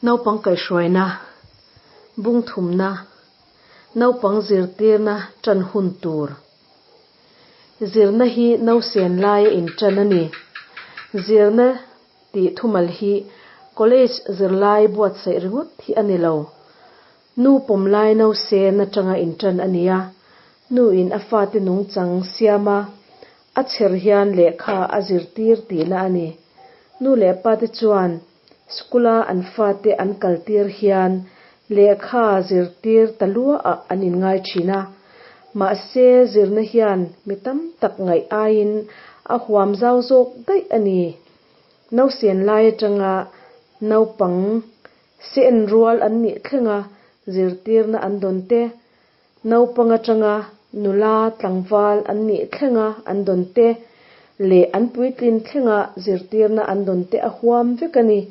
Naupang kaihhruaina, bung thumna, naupang zirtirna tan hun tur. Zirna hi nausen laia intan a ni. Zirna tih thumal hi college zirlai buatsaih ringawt hi a ni lo. Nu pawm lai nausen atanga intan a ni a, nu in a fate nungchang siama a chher hian lehkha a zirtir tihna a ni. Nu leh pate chuan School-a an fate an kaltir hian lehkha zirtir ta luaah an inngai thin a. Mahse, zirna hian mi tam tak ngaih aiin a huam zau zawk daih a ni. Nausen lai atanga naupang se en rual an nih thlenga zirtirna an dawn te, Naupang atanga nula tlangval an nih thlenga an dawn te leh an puitlin thlenga zirtirna an dawn te a huam vek a ni.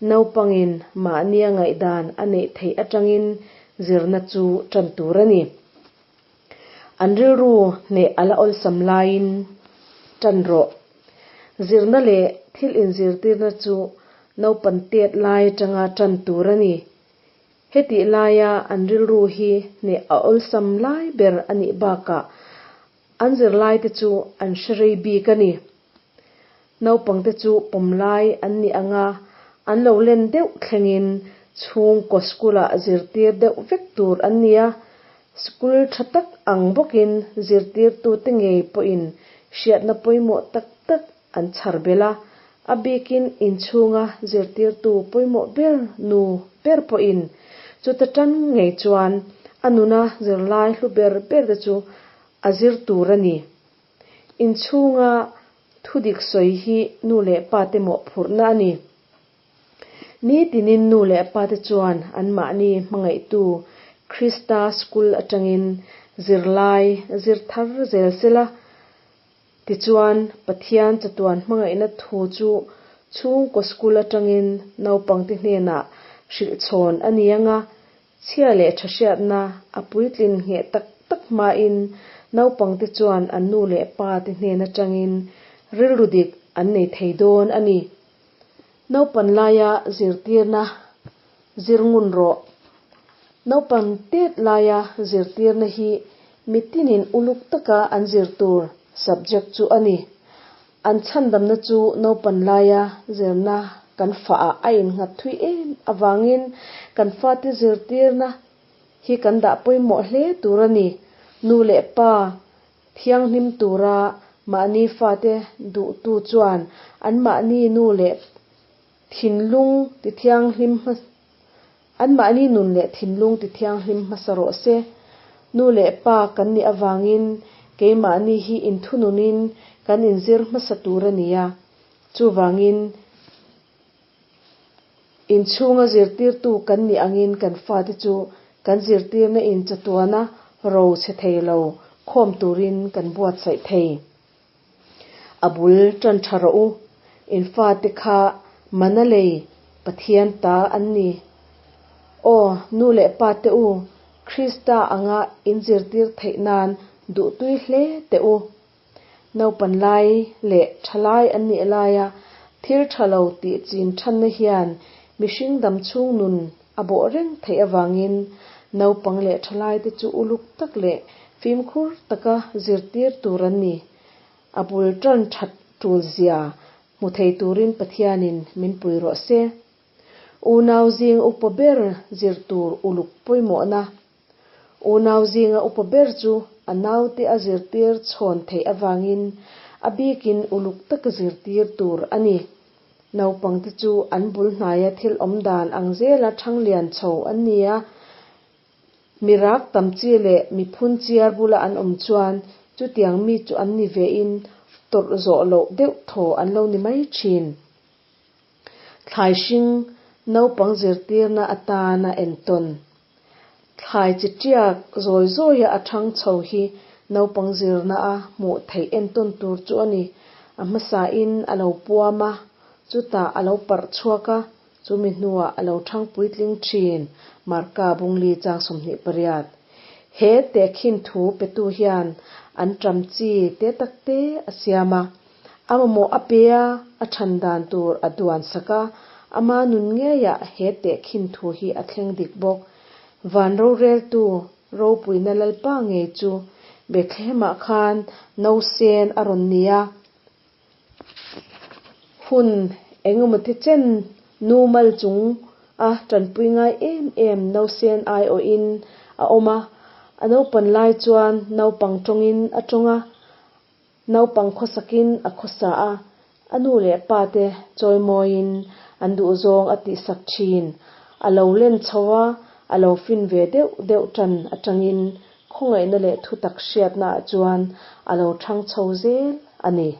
Naupangin mahnia ngaihdan a neih theih atangin zirna chu tan tur a ni. An rilru hneh a la awlsam laiin tan rawh. Zirna leh thil inzirtirna chu naupan tet lai atanga tan tur a ni. Hetih laia an rilru hi hneh a awlsam lai ber a nih bakah an zirlaite chu an hre rei bik a ni. Naupangte chu pawm lai an nih anga an lo len deuh thlengin chhungkaw school-ah zirtir deuh vek tur an ni a, school tha tak ang bawkin zirtirtute ngei pawhin hriatna pawimawh tak tak an chhar belh a, a bikin inchhunga zirtirtu pawimawh ber nu ber pawhin chuta tan ngei chuan a nuna zirlai hlu ber ber te chu a zir tur a ni. Inchhunga thudik sawi hi nu leh pa te mawhphurhna a ni. Nitinin nu leh pa te chuan anmahni hmangaihtu Krista School atangin zirlai zir thar zel sela, Tichuan, Pathian chatuan hmangaihna thu chu chhungkaw school atangin naupangte hnenah hrilhchhawn a ni ang a, chhia leh tha hriatna a puitlin ngheh tak tak hmain naupangte chuan an nu leh pa te hnen atangin rilru dik an nei thei dawn a ni. Naupan laia zirtirna zir ngun rawh. Naupan tet laia zirtirna hi mitinin uluk taka an zir tur subject chu a ni. An chhandamna chu naupan laia zirna kan fahah a innghat thui em avangin kan fate zirtirna hi kan dah pawimawh hle tur a ni. Nu leh pa Thianghlim tura mahni fate duhtu chuan anmahni nu leh thinlung tithianghlim anmahni nun leh thinlung tithianghlim hmasa rawh se. Nu leh pa kan nih avangin keimahni hi inthununin kan inzir hmasa tur a ni a, chuvangin Inchhunga zirtirtu kan nih angin kan fate chu kan zirtirna in chatuana ro chhe thei lo khawm turin kan buatsaih thei. A bul tan tha rawh u, in fate kha mana lei Pathian ta an ni. Aw, nu leh pa te u, Krista anga in zirtir theih nan duhtui hle teh u. Naupan lai leh tha lai an nih laia thil tha lo tih chin thanna hian mihring dam chhung nun a bawh reng theih avangin naupang leh tha laite chu uluk tak leh fimkhur taka zirtir tur an ni. A bul tan that tul zia hmu thei turin Pathianin min pui rawh se. Unau zing upa ber zir tur uluk pawimawhna. Unau zinga upa ber chu a naute a zirtir chhawn theih avangin a bikin uluk taka zirtir tur a ni. Naupangte chu an bul hnaia thil awm dan ang zela ṭhanglian chho an ni a, mi rak tam chi leh mi phun chiar bula an awm chuan chutiang mi chu an ni vein tawrh zawh loh deuh thaw an lo ni mai ṭhin. Thlai hring naupang zirtirna atana entawn. Thlai chi tiak zawi zawia a thang chho hi naupang zirna a hmuh theih entawn tur chu a ni. A hmasain a lo puam a, chutah a lo parh chhuak a, chumi hnuah a lo thang puitling thin, Marka Bungli chang 28. He tehkhin thu petu hian an ṭam chi te tak te a siam a. A mamawh a pe a, a chhan dan tur a duan sak a, Ama nun ngeiah he tehkhin thu hi a thleng dik bawk. Van roreltu ropuina Lalpa ngei chu Bethlehemah khan nausen a rawn ni a. Hun engemaw ti chen nu mal chung a tanpui ngai em em nausen aiawhin a awm a. A naupan lai chuan naupang tawngin a tawng a, naupang khawsakin a khawsa a, a nu leh pa te chawimawiin an duhzawng a tihsak thin. A lo len chho a, a lo fin ve deuh deuh tan atangin khawngaihna leh thutak hriatnaah chuan a lo thang chho zel a ni.